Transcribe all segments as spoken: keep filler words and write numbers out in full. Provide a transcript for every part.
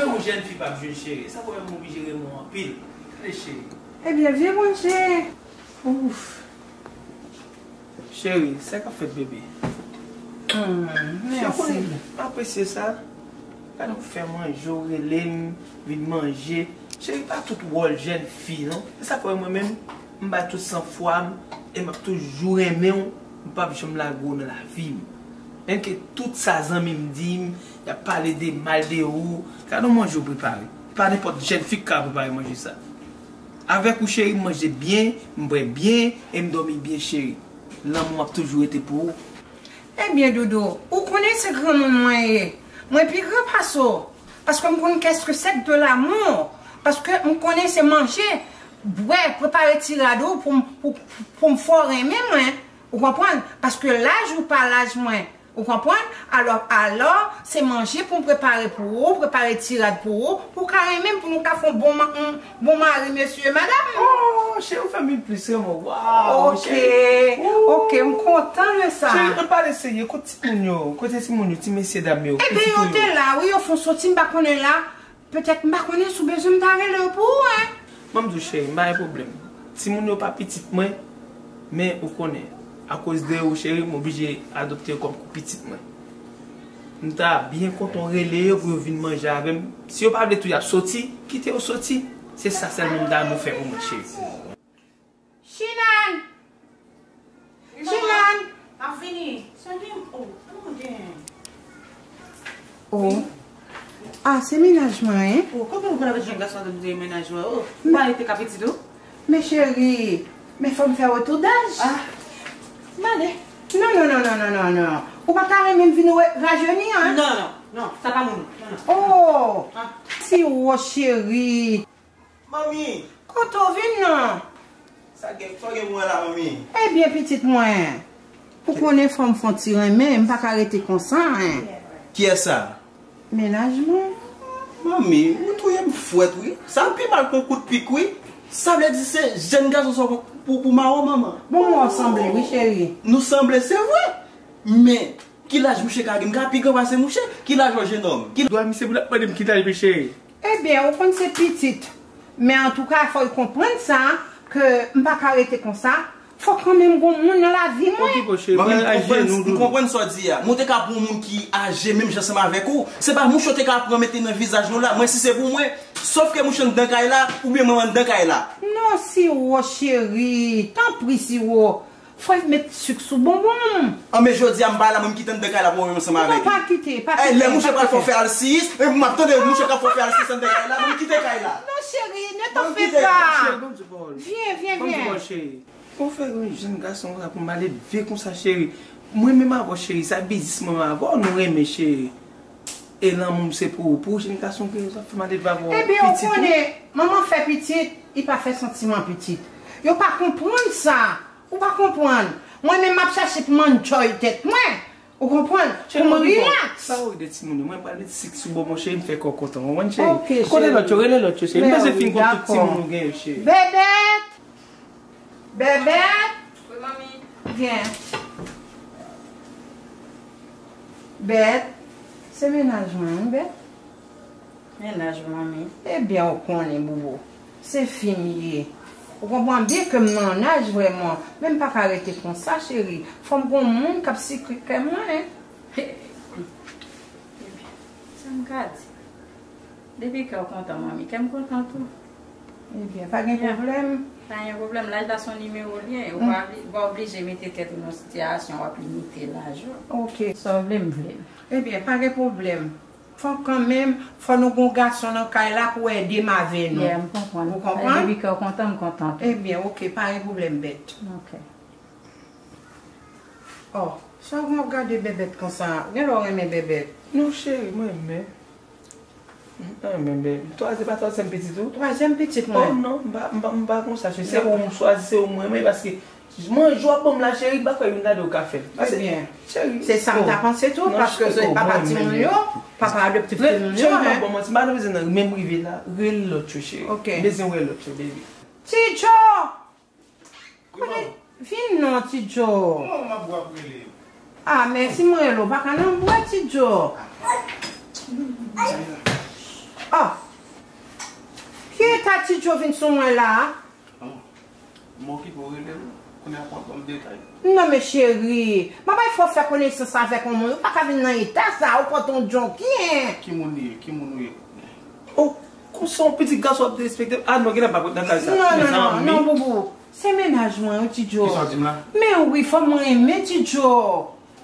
Yon jèn fi p ap jwenn cheri. Sa fè m oblije renmen w anpil. Gade cheri. Ebyen, vye manje. Ouf. Cheri, sa k ap fèt, bebe? Hmm, mèsi. M apresye sa. Gade w fè manje, w rele m, vin manje. Cheri, pa tout wòl jèn fi, non. E sa fè mwen menm, m bay tout san fwa m, e m ap toujou renmen w, m p ap janm lage w nan lavi m. Menm ke tout sa zanmi m di m, y ap pale de mal de ou, gade yon manje w prepare. Pa nenpòt jèn fi k ka prepare manje sa. Avèk ou, cheri, m manje byen, m bwè byen, e m dòmi byen, cheri. Lanmou m ap toujou rete pou ou. Ebyen, Doudou, ou konnen se granmoun mwen ye. Mwen pi gran pase w. Paske m konn qu'est-ce que c'est que de l'amour. Paske m konnen se manje, bwè, prepare ti rad ou pou m, pou, pou m fè w renmen mwen. Ou konprann? Paske laj ou pa laj mwen. Ou konprann? Alò, alò, se manje pou m prepare pou ou, prepare ti rad pou ou, pou w ka renmen m, pou nou ka fè yon bon, ma- yon bon mari, mesye, madanm. Oh, cheri, ou fè m vin plis renmen w. Waw, cheri. Ok, ok, m kontan de sa. Cheri, ann pale serye, kote timoun yo? Kote timoun yo, ti mesye dam yo, pitit ou yo? Ebyen, yo te la, wi, yo fè yon soti, m pa konnen la. Petèt m pa konnen si w bezwen m ta rele yo pou ou, en. Ban m di w, cheri, m pa gen pwoblèm. Timoun yo pa pitit mwen, men ou konnen, akoz de ou, cheri, m oblije adopte yo kòm pitit mwen. M ta byen kontan w rele yo pou yo vin manje avè m. Si yo pa vle tou y ap soti, kite yo soti. Se sa sèlman m ta renmen w fè pou mwen, cheri. Chinan! Wi, manman. Chinan! M ap vini. Sonje m. Oh, sa mwen gen? Oh. Ah, se mennaj mwen, en? Oh, kòman ou konn avèk jèn gason ap di mennaj mwen? Oh, ou pa rete ka pitit ou? Men cheri, men fò m fè retour d'âge. Ah, m ale. Non, non, non. Ou pa ta renmen m vin re- rajeni, en? Non, non, non, sa pa moun. Non, non. Oh! Ah. Ti wo cheri. Manmi! Kote w vin nan? Sa gen, sa w gen pou mwen la, manmi? Ebyen, pitit mwen, ou konnen fò m fè yon ti renmen, m pa ka rete konsa, en. Kiyès sa? Mennaj mwen. Manmi, ou touye m frèt, wi. Sa pi mal ke yon kout pik, wi. Sa vle di se jèn gason sa pou, pou, pou mawon, manman? Bon, mwen sanble, wi, cheri. Nou sanble, se vre. Men, ki laj mouche ka gen? M ka pi gran pase mouche. Ki laj yon jenòm? Ki dwa misye pou l ap mande m ki laj li, cheri? Ebyen, ou konn se pitit. Men antouka, fò l konprann sa, ke m pa ka rete konsa. Fò kanmenm gon moun nan lavi mwen. Okipe w, cheri, manmi, m pral ajenou, doudou. M konprann sa w di a. Men w te ka pran yon moun ki aje menm jan ansanm avèk ou. Se pa mouche w te ka pran mete nan vizaj nou la. Mwen, si se pou mwen, sòf ke mouche anndan kay la, oubyen mwen anndan kay la. Non, Siwo, cheri. Tanpri, Siwo. Fò l met sik sou bonbon m. An, men jodi a, m pa la, mwen, m kite anndan kay la pou mwen menm ansanm avèk li. Non, pa kite, pa kite. Lè mouche pral fè w fè alsiyis, e m ap tande mouche k ap fè w fè alsiyis anndan kay la, mwen, m kite kay la. Non, cheri, ne t'en fais pas. Cheri, ban m di w pawòl. Vyen, vyen, vyen. Ban m di w pawòl, cheri. Ou fè yon jèn gason konsa pou malelve konsa, cheri. Mwen menm avè w, cheri, sa biznis mwen menm avè w, nou renmen, cheri. E lanmou m se pou ou, pou jèn gason ki sa fè malelve avè w. Ebyen, ou konnen, manman fè pitit, li pa fè santiman pitit. Yo pa konprann sa. Ou pa konprann. Mwen menm m ap chache pou m enjoy tèt mwen. Ou konprann? Pou m rilaks. Pa wòri de timoun yo. Mwen pral met sik sou bonbon, cheri, m fè kò w kontan. Ou konprann, cheri? Ok, cheri. Kote lòt yo? Rele lòt yo, cheri. M bezwen fin konn tout timoun ou gen yo, cheri. Bèbèt! Bèbèt! Wi, manmi. Vyen. Bèt. Se mennaj mwen, wi, Bèt. Mennaj ou, manmi? Ebyen, ou konnen, Boubou. Se fi m ye. Ou konprann byen ke m nan yon aj vrèman. Men m pa ka rete konsa, cheri. Fò m gon moun k ap sikre kè mwen. Ebyen, sa m ka di? Depi kè w kontan, manmi, kè m kontan tou. Ebyen, pa gen pwoblèm. Pa gen pwoblèm. Laj la se yon nimewo l ye. Ou pa obli- ou pa oblije mete tèt ou nan sitiyasyon w ap limite laj ou. Ok. Sa w vle, m vle. Ebyen, pa gen pwoblèm. Fò kanmenm, fò nou gon gason nan kay la pou ede m avè nou. Yeah, m konprann. Ou konprann? Depi kè w kontan, m kontan tou. Ebyen, ok, pa gen pwoblèm, Bèt. Ok. Oh, sa w ap gade Bèbèt konsa? Genlè w renmen Bèbèt. Non, cheri, mwen renmen. Mwen renmen Bèbèt. Twazyèm, pa twazyèm pitit ou? Twazyèm pitit mwen. Oh non, m pa, m pa, m pa konsa, cheri. Se ou m chwazi, se ou m renmen, paske manje w ap ban m la, cheri, m pa kwè youn nan de yo ka fè l. Ebyen, cheri, se sa m ta panse tou, paske se papa timoun yo, papa adoptif timoun yo, en. Cheri, m pa bon manti, m pa bezwen nan, menm rive la, rele lòt yo, cheri. Ok. M bezwen wè lòt yo, baby. Ti Djo! Kote, vin non, Ti Djo. Non, m ap bwè ap rele. Ah, mèsi, m rele w. Pa ka nan bwè, Ti Djo. Ay, la. Oh! Ki eta Ti Djo vin sou mwen la a? Manman, m okipe w rele m, kounye a pou w ap ban m detay. Non, men cheri, m ap bay fò fè konesans avèk yon moun, ou pa ka vin nan eta sa, ou pran ton djonki, en. Ki moun li ye? Ki moun ou ye? Oh, konsa yon pitit gason ap derespekte m? Ah non, genlè m pa p ret nan kay sa. Non, non, non, non, boubou. Se mennaj mwen, wi, Ti Djo. Kisa w di m la? Men wi, fò m renmen Ti Djo.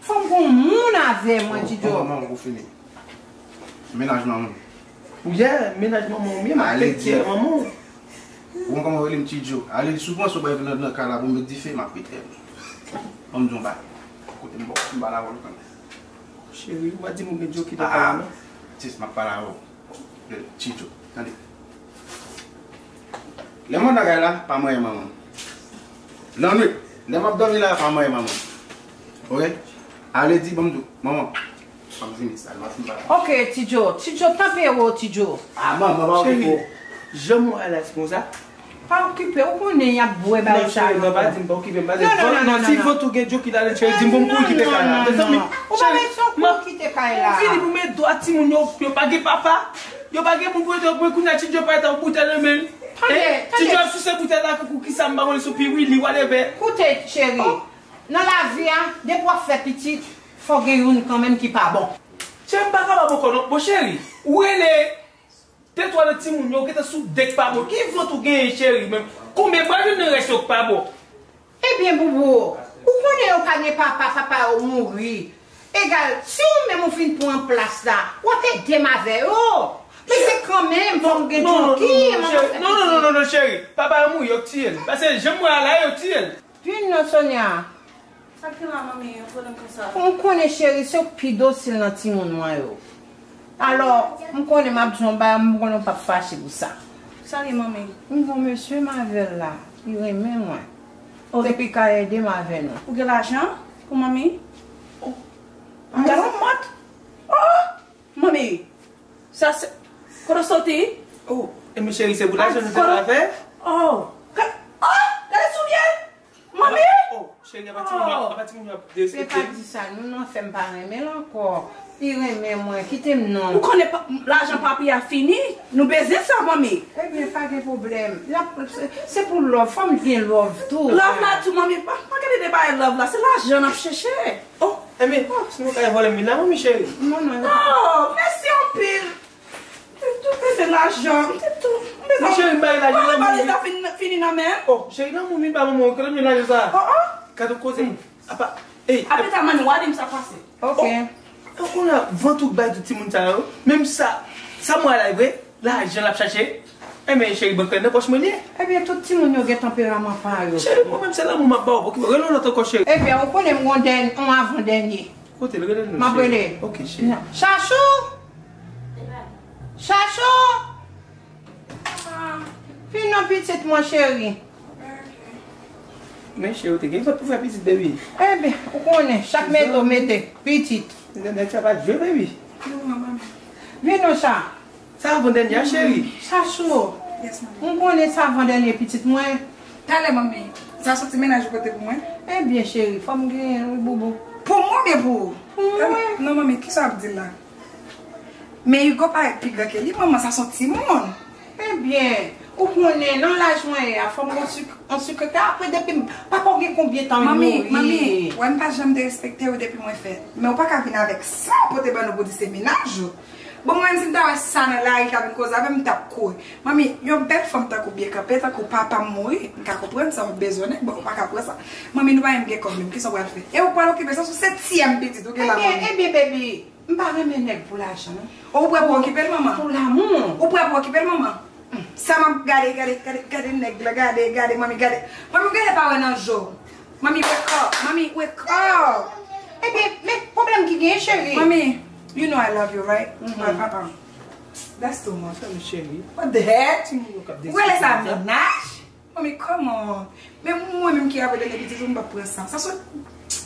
Fò m gon moun avè mwen, Ti Djo. Bon, bon, bon, ou fini. Mennaj manman m. Ou ye mennaj manman w, men m ap fè kè manman w. Ou konn kòman w rele m Ti Djo. Ale, si w panse w bay vin nan, nan kay la pou m met dife, m ap pete. Ban m di w yon bagay. Kote m bò, m pa la wòl kanmenm. Cheri, ou pa di m ou gen djo ki te kay la, non? Sis, m ap pale avè w. Ti Djo, tande. Lè mwen nan kay la, pa mwen e manman m. Lannwit, lè m ap dòmi la, pa mwen e manman m. Oke? Ale di, ban m di w, manman, m ap vini, sa, m ap fin pale. Oke, Ti Djo, Ti Djo, tanperi, Ti Djo. Ah, manman, pa okipe w. Cheri, janm wè la se konsa. Pa okipe, ou konnen y ap bwè bagay sa yo. Non, cheri, non, pa di m pa okipe m, pa di m. Non, non, non, non, non, non, non, si vant ou gen djo ki la, cheri, di m pou m kouri kite kay la. Mezanmi, ou pa bezwen kouri kite kay la. Ou vini pou m ede timoun yo, yo pa gen papa. Yo pa gen moun pou ede yo, mwen kounye a Ti Djo pa eta yon boutèl nan men l. Tande, tande. Ti Djo ap souse boutèl la, koukou, kisa m pa konnen sou piwili, whatever. Koute, cheri, nan lavi a, depi w ap fè pitit, fò gen youn kanmenm ki pa bon. Cheri, m pa kapab ankò non. Bon, cheri, ou rele de twa nan timoun yo gentan sou dèk pa bon. Ki vant ou genyen, cheri, menm? Konbyen bwa youn nan rès yo k pa bon? Ebyen, boubou, ou konnen yo pa gen papa, papa yo mouri. Egal, si ou menm ou vin pran plas la, w ap ede m avè yo. Men se kanmenm, fò m gen djonki, manman fè pitit. Non, non, non, non, non, cheri. Papa yo mouri, yo k tiye l. Paske jan m wè a la, yo tiye l. Vin non, Sonia. Sa k gen la, manmi, ou pran m konsa? Ou konnen, cheri, se ou k pi dosil nan timoun mwen yo. Alò, m konnen m ap di w yon bagay, m konnen w p ap fache pou sa. Sa gen, manmi? M gon mesye m avè l la, li renmen mwen. Oh. Epi ka ede m avè nou. Ou gen lajan pou manmi? Oh. Gade yon mòd. Oh! Manmi, sa se, kote w soti? Oh, e men cheri, se pou lajan nou te la fè? Oh, gade, oh, gade soulye l! Manmi! Oh, cheri, apa timoun yo, apa timoun yo ap derespekte. Se pa di sa, non, non, fè m pa renmen l ankò. Li renmen mwen, kite m non. Ou konnen pa, lajan papi a fini, nou bezwen sa, manmi. Ebyen, pa gen pwoblèm. L ap, se, se pou love, fò m gen love tou. Love la tou, manmi, pa, pa gade de bagay love la, se lajan n ap chèche. Oh, enben, oh, si nou ka vòlè m vin la, manmi cheri. Non, non, non. Oh, mèsi anpil. M te tou bezwen lajan, m te tou bezwen. Mon cheri, m bay lajan. Kote valiz la fin, fini nan men m? Oh, cheri, nan moun vin ba manman, kote m jwenn lajan sa? Oh, oh. Gade w koze. Apa, ey. Apre sa, manmi, w a di m sa pase. Ok. Oh, kounye a, vant ou bay tout timoun sa yo. Menm sa, sa m wè la, e vre. Lajan l ap chache. Enben, cheri, bank la nan pòch mwen li ye. Ebyen, tout timoun yo gen tanperaman pa yo. Cheri, mwen menm se lanmou m ap ba w, okipe w. Rele yon lòt ankò, cheri. Ebyen, ou konnen m gon dèn-, yon avan dènye. Kote l? Rele l non, cheri. M ap rele. Ok, cheri. Chachou! Chachou! Vin non, pitit mwen cheri. Men cheri, ou te gen vant pou fè pitit, baby. Ebyen, ou konnen, chak mete w mete, pitit. Nèg sa pa jwe, baby. Vin non, Cha. Sa avan dènye a, cheri. Chachou. Yes, manmi. M konnen sa avan dènye pitit mwen. Talè, manmi. Sa soti mennaj ou pote pou mwen? Ebyen, cheri, fò m genyen l, wi, boubou. Pou mwen oubyen pou ou? Pou mwen. Non, manmi, kisa w ap di la? Men Hugo parèt pi gran ke li, manman, sa se yon timoun. Ebyen, ou konnen, nan laj mwen ye a, fò m gon sik, yon sik ke apre depi m, papa w gen konbyen tan li mouri? Manmi, manmi, wè m pa janm derespekte w depi mwen fèt. Men ou pa ka vin avèk sa w pote ban nou pou di se mennaj ou. Bon, mwen menm si m ta wè sa nan lari k ap vin koze avè m, m t ap kouri. Manmi, yon bèl fanm tankou w byen kanpe, tankou papa m mouri, m ka konprann sa w bezwen nèg, bon, ou pa ka pran sa. Manmi, nou pa menm gen kòb menm, kisa w pral fè? E ou pral okipe sa, se setyèm pitit ou gen la, manmi. Ebyen, ebyen, baby, m pa renmen nèg pou lajan, non. Ou prè pou okipe l, manman? Pou lanmou. Ou prè pou okipe l, manman? Sa m ap gade, gade, gade, gade nèg la, gade, gade, manmi, gade. Manmi, ou genlè pa wè nan je w. Manmi, wake up. Manmi, wake up. Ebyen, men pwoblèm ki genyen, cheri? Manmi, you know I love you, right? Mhm. But, uh-uh. That's too much. Tande, cheri. What the heck? Timoun yo k ap derespekte sa. Ou rele sa mennaj? Manmi, come on. Men mwen menm ki avè dènye pitit ou, m p ap pran sa. Sa sou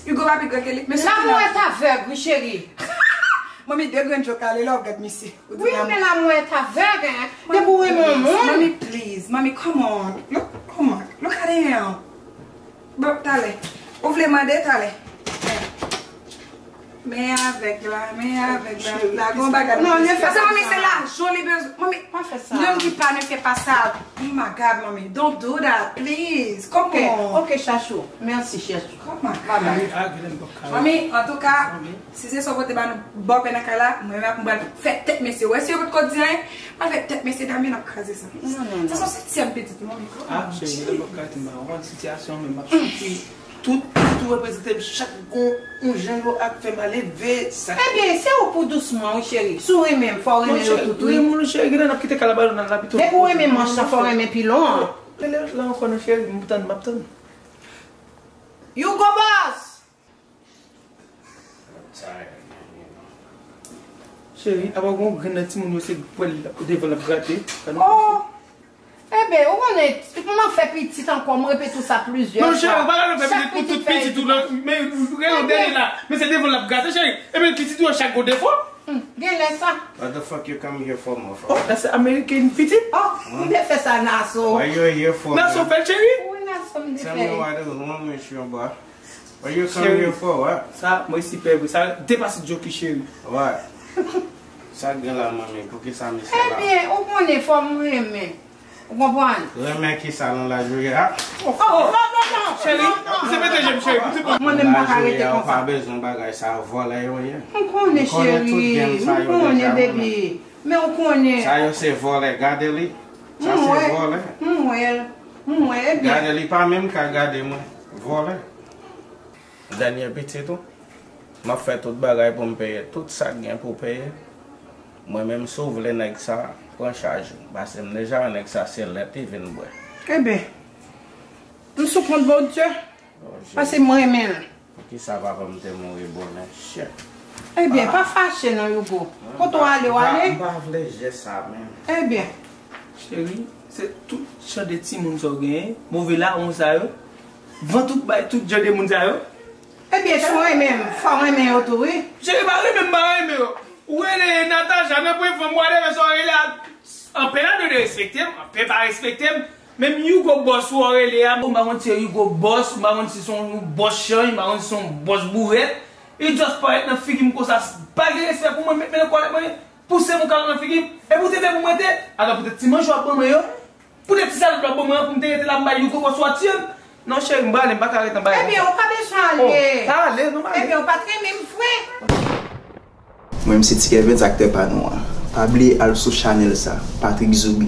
Hugo pa pi gran ke li. Men sou... L'amour est aveugle, wi, cheri. Manmi, de grenn je w kale la, w ap gad misye. Ou di... Wi, men l'amour est aveugle, hein. Depi w renmen yon moun. Manmi, please. Manmi, come on. Look, come on. Look at him. Bon, talè. Ou vle mande, talè. Men avèg la, men avèg la. La gon bagay. Non, ne fè pa sa. Manmi, se lajan li bezwen. Manmi, pa fè sa. Nonm ki pa ne fè pa sa. Oh my God, manmi, don't do that, please. Come on. Ok, ok, chachou. Mèsi, chachou. Come on. Bye bye. Manmi, antouka, si se sa w pote ba nou bòpè nan kay la, mwen menm m pral fè tèt mesye. Wè si yo potko di anyen, m pral fè tèt mesye Damien ap kraze sa. Non, non, non. Sa se yon setyèm pitit, manmi. Come on. Ah, cheri, mwen nan bòpè m pa konn sitiyasyon, men m ap soufri. Tout, tout ou reprezante m chak gon yon jan yo ap fè m ale ve sa. Ebyen, se ou pou dousman, wi, cheri. Si w renmen m, fò w renmen yo tout, wi. Renmen w, cheri, genlè n ap kite kay la ba yo nan lapito. Depi w renmen manch lan, fò w renmen pilon an. Lè, lè, la ankò, non, cheri, m tann, m ap tann. Hugo Boss! Cheri, apa gon grenn nan timoun yo se pwèl devan l ap grate. Oh! Enben, ou konnen, m ap fè pitit ankò, m repete w sa plizyè fwa. Non, cheri, ou pa ka fè pitit pou tout pitit ou nan, men rele w dènye la. Men se devan l ap grate, cheri. Enben, pitit ou yo chak gon defo. Hmm, genlè sa. What the fuck you come here for, motherfucker? Oh, that's American pitit. Oh, m te fè sa, Naso. Why you here for, Naso, man? Fè l, cheri. Wi, Naso, m te fè. Tell me what is wrong with you, boy. What you come here for, what? Sa, mwen si pè vre. Sa depase joki, cheri. What? Sa k gen la, manmi? Poukisa misye la? Ebyen, ou konnen fò m renmen. Ou konprann? Renmen kisa nan laj ou ye a? Oh, non, non, non. Cheri, se mete je m, cheri. Mwen menm pa ka rete konsa. Ou pa bezwen bagay sa, vòlè yo ye. M konnen, cheri. M konnen, baby. Men ou konnen. Sa yo se vòlè, gade li. Sa se vòlè. M wè l. M wè l. Ebyen. Gade li pa menm ka gade mwen. Vòlè. Dènye pitit ou. M ap fè tout bagay pou m peye tout sa k gen pou peye. Mwen menm, si w vle nèg sa, pran chaj ou. Paske m deja wè nèg sa se lèt li vin bwè. Enben, m sou kont Bondye. Oh, Jezi. Paske m renmen l. Poukisa papa m te mouri bonè? Shit. Ebyen, pa fache non, Hugo. Kote w ale, w ale. M pa vle jès sa menm. Ebyen. Cheri, se tout jan de timoun sa w genyen, move lawon sa yo, vant ou k bay tout jan de moun sa yo. Ebyen, si w renmen m, fò w renmen yo tou, wi. Cheri, pa renmen m, pa renmen yo. Ou rele Natacha, nanpwen fanm, whatever sa w rele a, anpil ap dwe respekte m, anpil pa respekte m. Menm Hugo Boss ou rele a, m pa konn si se Hugo Boss, m pa konn si se yon Boss chanj, m pa konn si se yon Boss bourèt. Li just parèt nan figi m konsa, pa gen respè pou mwen, met men nan kòlèt mwen, pouse m ou kal nan figi m. Epi ou te vle pou mwen te, atò poutèt ti manje w ap ban mwen yo, poutèt ti salop w ap ban mwen an, pou m te rete la m bay Hugo Boss ou ap tiye m. Non cheri, m prale, m pa ka ret anba. Ebyen, ou pa bezwen ale. Oh, pa ale, non, pa ale. Ebyen, ou pa t renmen m vre. Mwen menm se Ti Kevens, aktè pa nou an. Pa bliye al sou chanèl sa, Patrick Zoubi,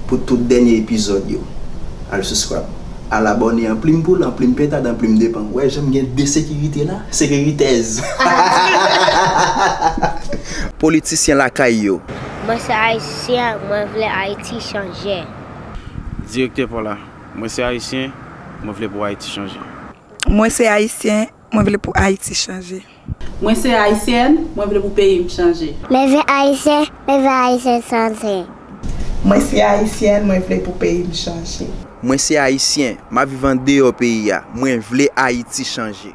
pou tout dènye epizòd yo. Al subscribe. Al abòne, anplim poul, anplim pentad, anplim depan. Ou wè jan m gen de sekirite la? Sekiritèz. Politisyen lakay yo. Mwen se Ayisyen, mwen vle Ayiti chanje. Direktè pa w la. Mwen se Ayisyen, mwen vle pou Ayiti chanje. Mwen se Ayisyen, mwen vle pou Ayiti chanje. Mwen se Ayisyèn, mwen vle pou peyi m chanje. Mwen vle Ayisyen, mwen vle Ayiti chanje. Mwen se Ayisyèn, mwen vle pou peyi m chanje. Mwen se Ayisyen, m ap viv andeyò peyi a, mwen vle Ayiti chanje.